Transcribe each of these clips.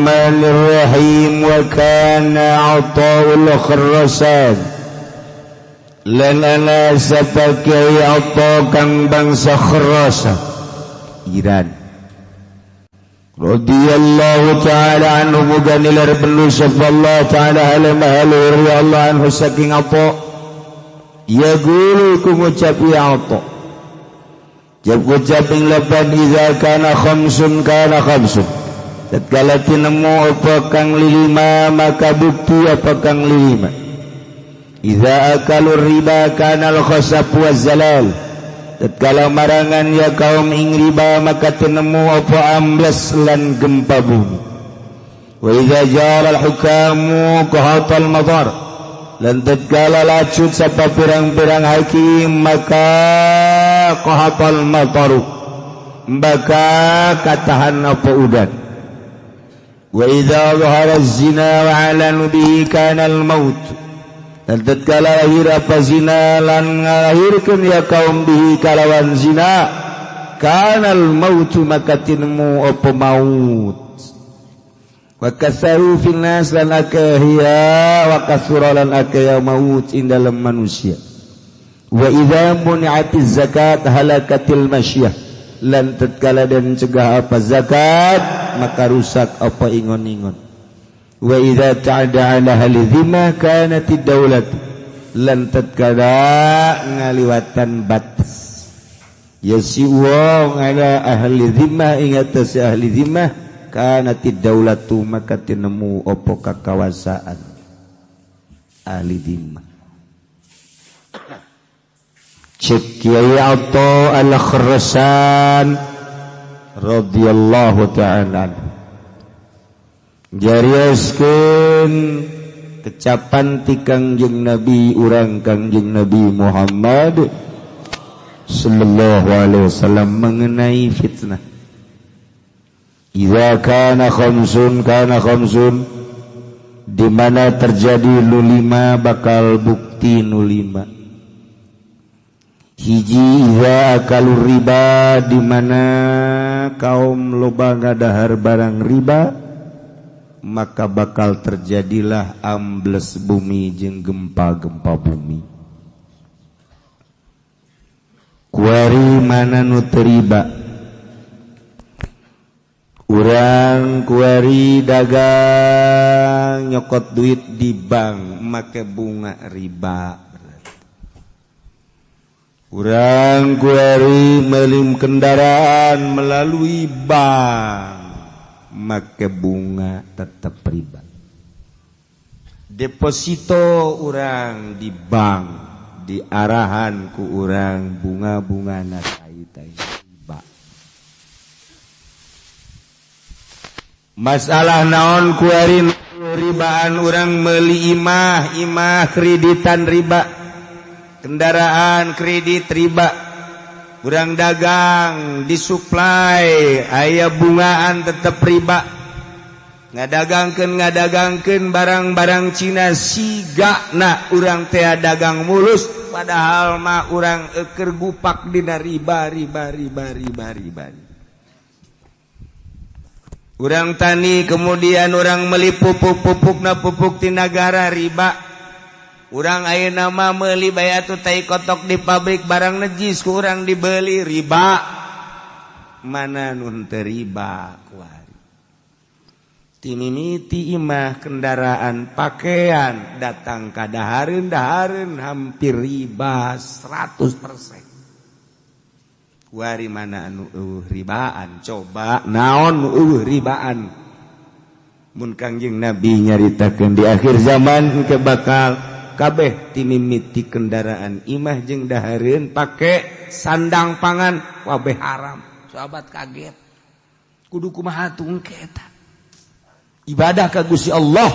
Bismillahirrahmanirrahim. Wa kana Athaul Khurasan lan ana sapa Kiai Atha kang bangsa Khurasan Iran radhiyallahu ta'ala anhu, muga nilar perlu sapa Allah ta'ala halam halu Allah anhu saking apa ya gulu ku ngucap ya Atha. Jab ngucap ing lapan iza kana khamsun kana khamsun, tatkala tinemu apa kang lima maka bukti apa kang lima. Iza akalu riba kana al khasaf wa zalal, tatkala marangan ya kaum ing riba maka tinemu apa ambles lan gempa bumi. Wa iza jara al hukamu qahatal madar, lan tatkala lacut sapa pirang-pirang hakim maka qahatal mataru, maka katahan apa udan. Wa idza zahara zina wa alanu bihi kana al maut, dan tatkala lahir apa zina lan ngalahirkeun ya kaum bihi kalawan zina kana al maut, maka tinemu apa maut. Wa kasaru fil nas lan akeh ya wa kasura lan akeh ya maut ing dalam manusia. Wa idza muni'atiz zakat halakatil masyah, lan tatkala dan cegah apa zakat maka rusak apa ingon-ingon. Wa idza ta'ada ala ahli dhimma kanatid daulat, lan tatkala ngaliwatan batas ya si wong ala ahli dhimmah ing atas ahli dhimmah kanatid daulatu, maka tinemu apa kakawasaan ahli dhimmah. Cek Kiai Atha Al-Khurasan radhiyallahu ta'ala jarioskeun kecapan ti Kangjeng Nabi urang Kangjeng Nabi Muhammad sallallahu alaihi wasallam mengenai fitnah. Idza kana khamsun kana khamsun, di mana terjadi nu lima bakal bukti nu lima. Hiji, idza akalu riba, di mana kaum loba ngadahar barang riba maka bakal terjadilah ambles bumi jeung gempa-gempa bumi. Kuari mana nu teu riba? Urang kuari dagang nyokot duit di bank make bunga riba. Urang kuari meuli kendaraan melalui bank make bunga tetap riba. Deposito urang di bank diarahan ku urang bunga-bunga na tai riba. Masalah naon kuari ribaan? Urang meuli imah, imah kreditan riba, kendaraan kredit riba, urang dagang disuplai aya bungaan tetep riba, ngadagangkeun barang-barang Cina siga na urang teh dagang mulus padahal mah urang eker gupak dina riba riba riba riba riba. Urang tani kemudian urang meli pupuk, pupukna pupuk ti nagara, riba. Urang ayeuna mah meuli bayatu tai kotok di pabrik, barang najis ku urang dibeli, riba. Mana nu henteu riba kuari? Timimiti imah, kendaraan, pakaian, datang ka dahareun, dahareun hampir riba 100%. Kuari mana anu eueuh ribaan? Coba naon nu eueuh ribaan? Mun Kangjeng Nabi nyaritakeun di akhir zaman engke bakal kabeh timimiti kendaraan, imah jeung dahareun, pake sandang pangan kabeh haram. Sahabat kaget, kudu kumaha atuh engke eta ibadah ka Gusti Allah?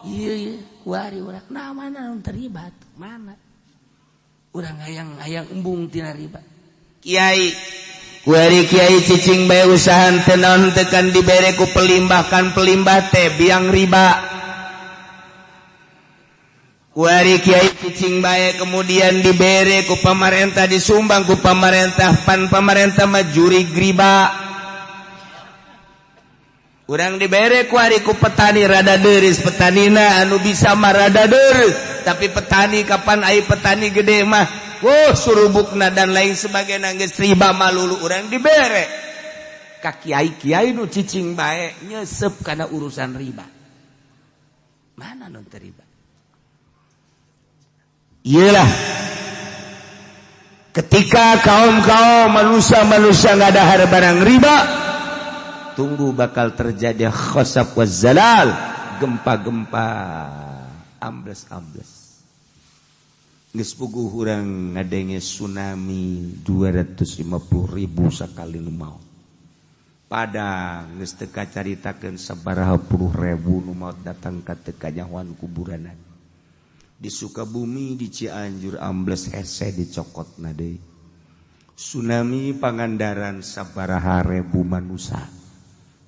Iya iya, kuari urang nah mana nu terlibat? Mana urang hayang hayang embung tina riba? Kiai kuari, kiai cicing bae usahan teu naon teu kan dibere ku pelimbah, kan pelimbah teh biang riba. Kuari kiai cicing bae kemudian dibere ku pamarentah, disumbang ku pamarentah, pan pamarentah mah jurig riba. Urang dibere kuari ku petani rada deris, petanina anu bisa mah rada deris, tapi petani kapan ai petani gede mah, wah, surubukna dan lain sebagainya geus riba malulu. Urang dibere ka kiai-kiai nu cicing bae nyesep kana urusan riba. Mana nu teu riba? Iyalah, ketika kaum-kaum manusia-manusia ngadahar barang riba, tunggu bakal terjadi khosaf wa zalal, gempa-gempa, ambles-ambles. Geus puguh urang ngadenge tsunami 250 ribu sakali nu maot. Padang geus teu kacaritakeun sabaraha puluh ribu nu maot datang ka teu kanyahoan kuburanan. Di Sukabumi, di Cianjur ambles hese dicokotna deui. Tsunami Pangandaran sabaraha ribu manusia.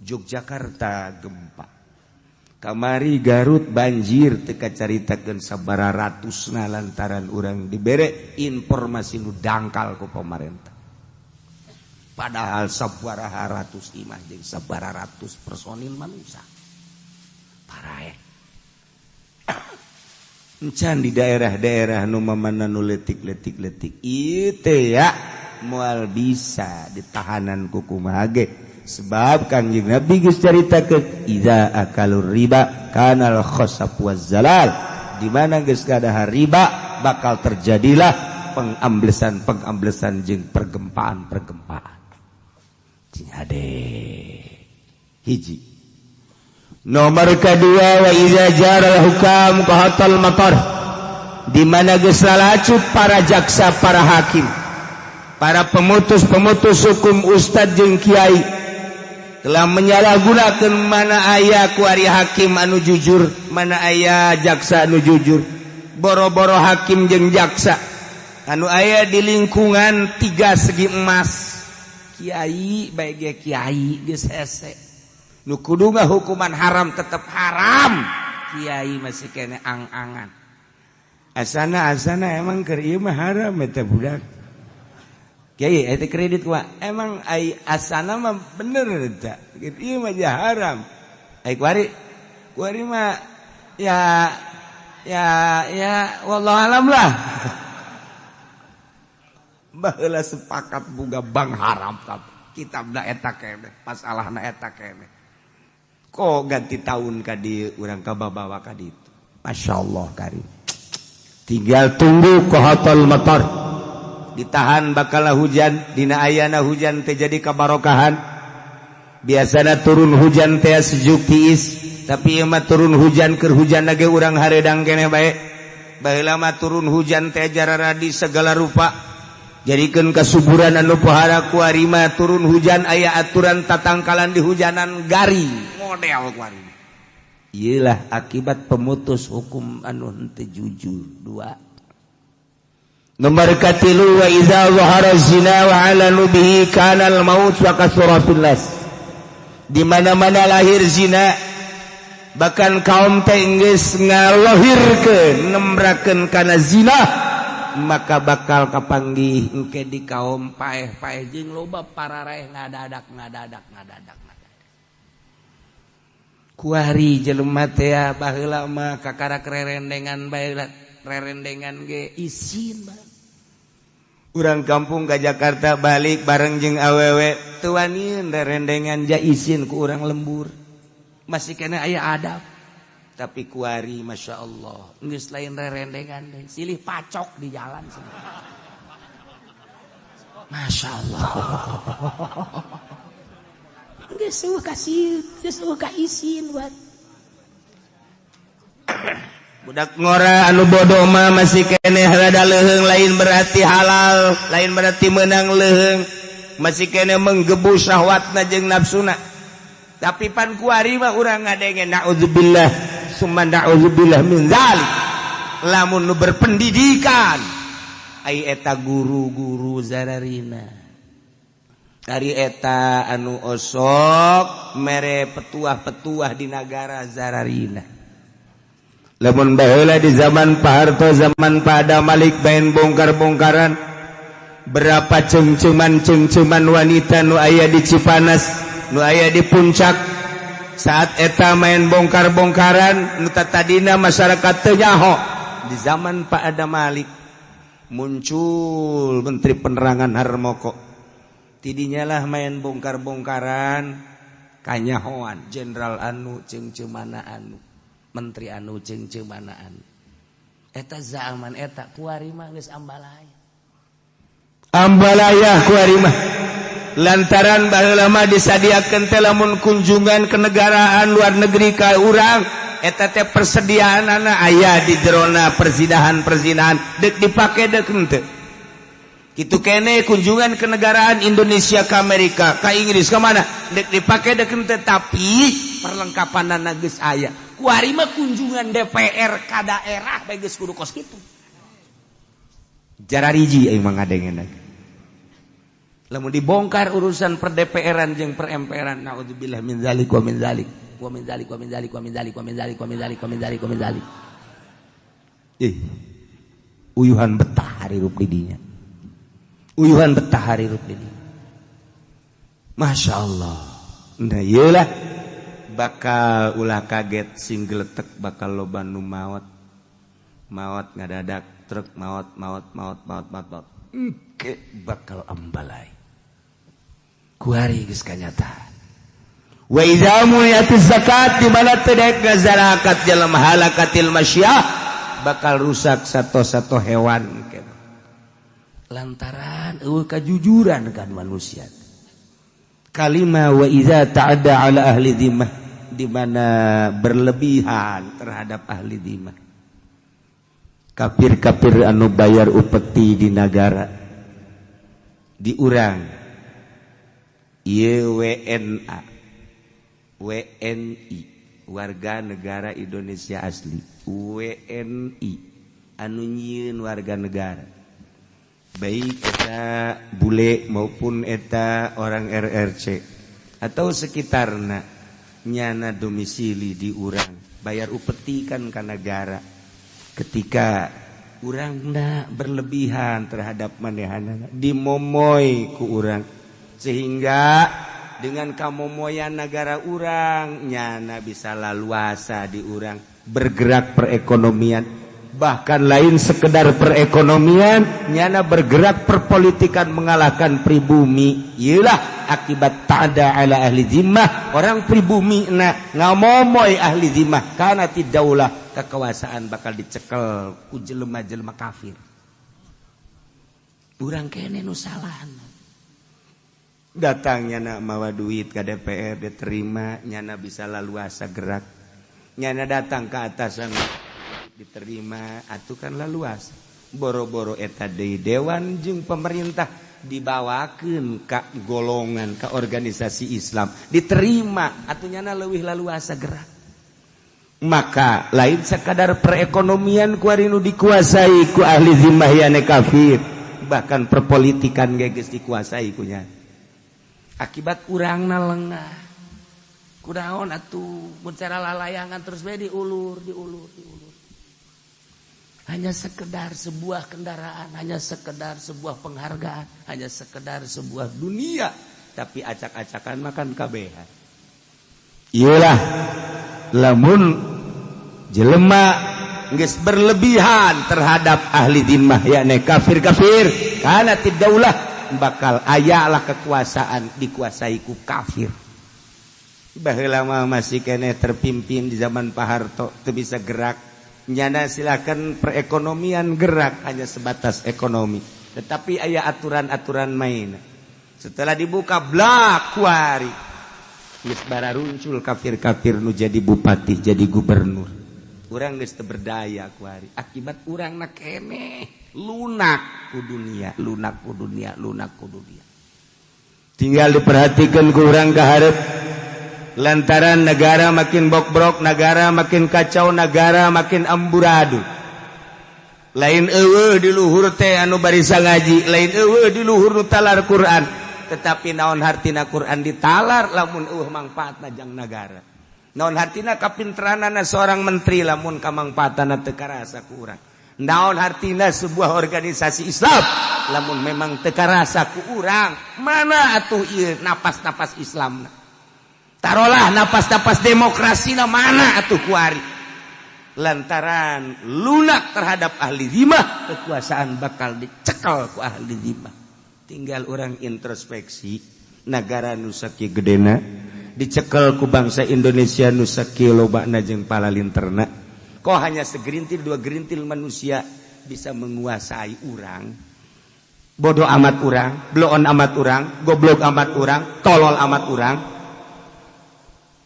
Yogyakarta gempa, kamari Garut banjir teu kacaritakeun sabaraha ratusna lantaran urang dibere informasi nu dangkal ku pemerintah. Padahal sabaraha ratus imah jeung sabaraha ratus personil manusia paraeh. Encan di daerah-daerah nu mamana nu letik-letik letik itu ya moal bisa ditahanan ku kumaha ge, sebab Kangjeng Nabi geus caritakeun, idza akalur riba kanal khasab waz zalal. Di mana geus kadahar riba, bakal terjadilah pengamblesan-pengamblesan jeung pergempaan-pergempaan. Cing hade. Hiji. Nomor kedua, wa idza jaral hukam qahatal matar. Di mana geus lalacut para jaksa, para hakim, para pemutus-pemutus hukum, ustad jeung kiai telah menyalahgunakan. Mana aya kuari hakim anu jujur? Mana aya jaksa anu jujur? Boro-boro hakim jeung jaksa anu aya di lingkungan tiga segi emas, kiai baik ge kiai geus hese. Nu kudu hukuman haram tetap haram, kiai masih kene ang-angan, asana asana emang keur ieu mah haram eta budak. Kiai eta kredit kumaha emang ai asana mah bener eta gitu, ieu mah haram. Ai kuari kuari mah ya ya ya, wallahu alam lah. Baheula sepakat boga bank haram, kitabna eta keneh, masalahna eta keneh. Kok ganti tahun ka dieu urang kababawa ka ditu. Masya Allah karim. Tinggal tunggu qahatal matar, ditahan bakal hujan. Dina ayana hujan teh jadi kabarokahan. Biasana turun hujan teh sejuk tiis, tapi ieu mah turun hujan keur hujan lagi urang haredang keneh bae. Baheula mah turun hujan teh jararadi segala rupa, jadikeun kasuburan anu pohara. Kuari mah turun hujan aya aturan tatangkalan di hujanan garing model kuari. Iyalah akibat pemutus hukum anu henteu jujur. Dua. Nomor katilu, wa idza zahara zina wa alanu bihi kana al maut wa kasura fil nas. Di mana-mana lahir zina, bahkan kaum teh geus ngalohirkeun nembrakeun kana zina, maka bakal kapanggih engke di kaum paeh-paeh jeung loba pararaeh ngadadak ngadadak ngadadak ngadadak. Kuari jelema teh baheula mah kakara rerendengan bae, rerendengan ge isin bae. Urang kampung ke Jakarta balik bareng jeung awewe teu wanian rerendengan, ja isin ku urang lembur, masih kena aya adab. Tapi kuari Masya Allah geus lain rerendengan deui, silih pacok di jalan. Masya Allah, geus eueuh kasih, geus eueuh ka isin buat budak ngora. Anu bodoh mah masih keneh rada leuheung, lain berarti halal, lain berarti menang leuheung, masih keneh menggebu syahwatna jeung nafsuna. Tapi pan kuari mah urang ngadenge, naudzubillah summa naudzubillah min dzalik. Lamun nu berpendidikan, ai eta guru-guru zararina, ari eta anu osok mere petuah-petuah di nagara zararina. Lamun baheula di zaman Pak Harto, zaman Pak Adam Malik, main bongkar-bongkaran, berapa cengceman-cengceman wanita nu aya di Cipanas, nu aya di Puncak. Saat eta main bongkar-bongkaran nu tadina masyarakat teu nyaho. Di zaman Pak Adam Malik muncul Menteri Penerangan Harmoko. Tidinya lah main bongkar-bongkaran kanyahoan jenderal anu jeung mana anu, menteri anu jeung mana anu. Eta zaman eta kuari mah geus ambalaya. Ambalaya kuari mah. Lantaran baheula mah disadiakeun teh lamun kunjungan kenegaraan luar negeri ka urang eta teh persediaanana aya di jerona perzinahan-perzinahan dek dipake dek henteu. Kitu kene kunjungan kenegaraan Indonesia ke Amerika, ke Inggris, ke mana dek dipake dek henteu, tapi perlengkapanana geus aya. Kuari mah kunjungan DPR ka daerah bae geus kudu kos kitu. Jarariji aing mah ngadengeuna. Lamun dibongkar urusan per DPR-an jeung per MPR-an, naudzubillah min zalik wa min zalik wa min zalik wa min zalik wa min zalik wa min zalik wa min zalik wa min zalik wa min zalik. Ih. Uyuhan betah hirup di dinya. Uyuhan betah hirup di dinya. Masya Allah. Nah iyalah bakal ulah kaget sing geletek bakal loba nu maot. Maot ngadadak truk maot maot maot maot maot maot. Engke bakal ambalai. Kuari geus kanyataan. Wa idza muniyatiz zakat di mana teu daek ngazarakat jelema halakatil masyah bakal rusak sato-sato hewan kitu. Lantaran eueuh kajujuran kan manusia. Kalima wa idza ta'adda ala ahli dhimmah di mana berlebihan terhadap ahli dhimmah. Kafir-kafir anu bayar upeti di nagara di urang WNA WNI warga negara Indonesia asli WNI anu nyieun warga negara baik eta bule maupun eta orang RRC atau sekitarna nyana domisili di urang bayar upeti kan ka negara. Ketika urangna berlebihan terhadap manehanana dimomoy ku urang sehingga dengan kamomoyan negara urang nyana bisa laluasa di urang bergerak perekonomian, bahkan lain sekedar perekonomian nyana bergerak perpolitikan mengalahkan pribumi. Iyalah akibat ta'ada ala ahli zimmah, orang pribumi na ngamomoy ahli zimmah karena tidaulah kekuasaan bakal dicekel ku jelema-jelema kafir. Urang kene nu salah. Datang nyana mawa duit ke DPR diterima, nyana bisa laluasa gerak. Nyana datang ke atasan diterima, atuh kan laluasa. Boro-boro eta deui dewan jeung pemerintah dibawakeun ka golongan ka organisasi Islam diterima, atuh nyana leuwih laluasa gerak. Maka lain sekadar perekonomian kuari nu dikuasai ku ahli zimmah yane kafir, bahkan perpolitikan ge geus dikuasai ku nya. Akibat urangna lengah. Kunaon atuh mun cara lalayangan terus bae diulur, diulur, diulur. Hanya sekedar sebuah kendaraan, hanya sekedar sebuah penghargaan, hanya sekedar sebuah dunia, tapi acak-acakan makan kabehan. Iyalah lamun jelema geus berlebihan terhadap ahli zimmah yakni kafir-kafir kana tidaulah bakal ayalah kekuasaan dikuasai ku kafir. Baheula mah masih keneh terpimpin di zaman Pak Harto teu bisa gerak. Nyana silakan perekonomian gerak hanya sebatas ekonomi, tetapi aya aturan-aturan main. Setelah dibuka blak kuari geus bararuncul kafir-kafir nu jadi bupati, jadi gubernur. Urang geus teu berdaya kuari akibat urangna keneh lunak ku dunia, lunak ku dunia, lunak ku dunia. Tinggal diperhatikan ku urang ka hareup. Lantaran negara makin bokbrok, negara makin kacau, negara makin amburadul. Lain eueuh di luhur teh anu barisa ngaji, lain eueuh di luhur nu talar Quran, tetapi naon hartina Quran ditalar lamun eueuh mangfaatna jang nagara. Naon hartina kapinteranana seorang menteri lamun kamangfaatna teu karasa ku urang. Naon hartina sebuah organisasi Islam lamun memang teu karasa ku urang. Mana atuh ieu napas-napas Islamna? Tarolah napas-napas demokrasi na mana atuh kuari. Lantaran lunak terhadap ahli zimah, kekuasaan bakal dicekal ku ahli zimah. Tinggal orang introspeksi negara nu sakieu gedena dicekel ku bangsa Indonesia nu sakieu lobana jeung palalinterna. Kok hanya segerintil dua gerintil manusia bisa menguasai urang? Bodoh amat urang, bloon amat urang, goblok amat urang, tolol amat urang.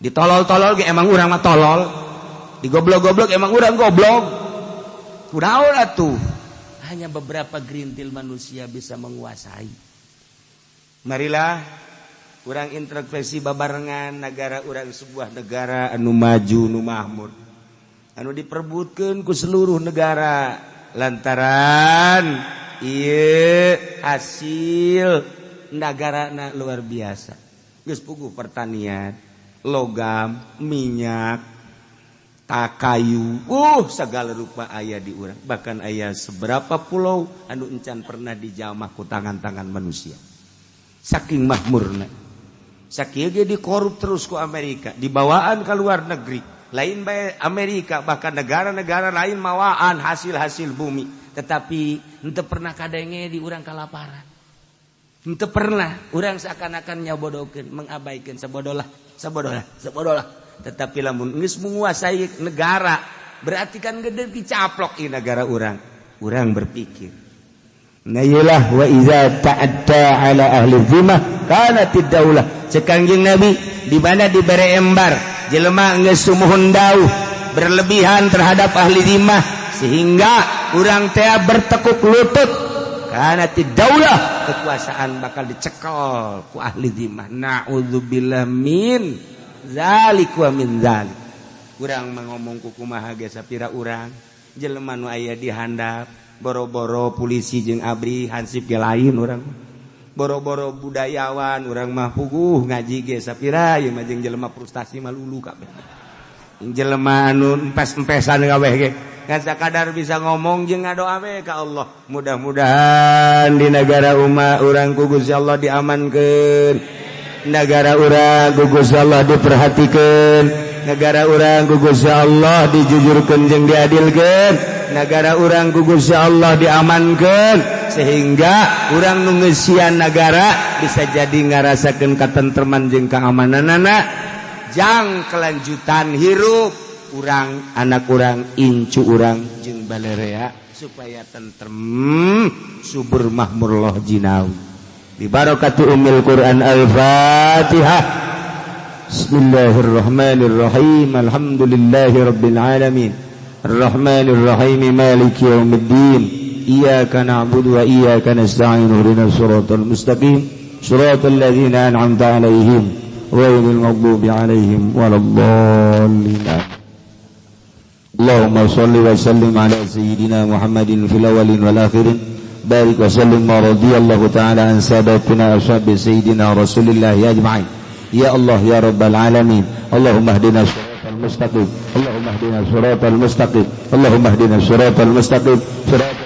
Ditolol-tolol ge emang urang mah tolol. Digoblok-goblok emang urang goblok. Kunaon atuh? Hanya beberapa gerintil manusia bisa menguasai. Marilah urang introspeksi babarengan negara urang, sebuah negara anu maju, nu makmur, anu diperbutkeun ku seluruh negara lantaran ieu hasil negara luar biasa. Geus puguh pertanian, logam, minyak, tak kayu, segala rupa aya di urang. Bahkan aya seberapa pulau anu encan pernah dijamah ku tangan-tangan manusia. Saking makmurna. Sakieu ge dikorup terus ku Amerika, dibawaan ke luar negeri. Lain bae Amerika, bahkan negara-negara lain mawaan hasil-hasil bumi. Tetapi henteu pernah kadenge di urang kalaparan. Henteu pernah urang seakan-akan nyabodokeun, mengabaikan, sabodolah, sabodolah, sabodolah. Tetapi lamun geus menguasai negara, berarti kan gede dicaplok di negara urang. Urang berpikir, nah iyalah, wa iza ta'adda ala ahli zimmah kanatid daulah. Cek Kangjeng Nabi, di mana dibere embar jelema geus sumuhun dauh berlebihan terhadap ahli zimmah sehingga urang teh bertekuk lutut, kanatid daulah, kekuasaan bakal dicekel ku ahli zimmah. Na'udzubillah min zalik wa min zalik. Urang mah ngomong ku kumaha ge sapira urang jelema nu aya di handap, boro-boro polisi jeung ABRI, hansip ge lain urang. Boro-boro budayawan, urang mah puguh ngaji ge sapira ieu mah jeung jelema frustasi mah lulu kabeh. Jelema anu empes-empesan kabeh ge ngan sakadar bisa ngomong jeung ngadoa we ka Allah. Mudah-mudahan di negara umat urang ku Gusti Allah diamankeun, negara urang ku Gusti Allah diperhatikeun, negara urang ku Gusti Allah dijujurkeun jeung diadilkeun, negara urang ku Gusti Allah diamankeun sehingga urang nu ngeusian negara bisa jadi ngarasakeun katentreman jeung keamananana jang kelanjutan hirup urang, anak urang, incu urang jeung balerea supaya tentrem, subur, makmur loh jinawi. Bi barakati ummil Quran. Al-Fatihah. Bismillahirrahmanirrahim. Alhamdulillahi rabbil alamin, Arrahmanirrahim, Maliki yaumiddin. Iyyaka na'budu wa iyyaka nasta'in. Ihdinas siratal mustaqim, siratal ladzina an'amta 'alaihim, ghairil maghdubi 'alaihim waladdallin. Allahumma shalli wa sallim ala sayyidina Muhammadin fil awwalin wal akhirin. Barik wa sallim wa radiyallahu ta'ala an sadatina ashabi sayyidina Rasulillah ajma'in. Ya Allah ya Rabbal alamin. Allahumma hdina siratal mustaqim. Allahumma hdina siratal mustaqim. Allahumma hdina siratal mustaqim. Siratal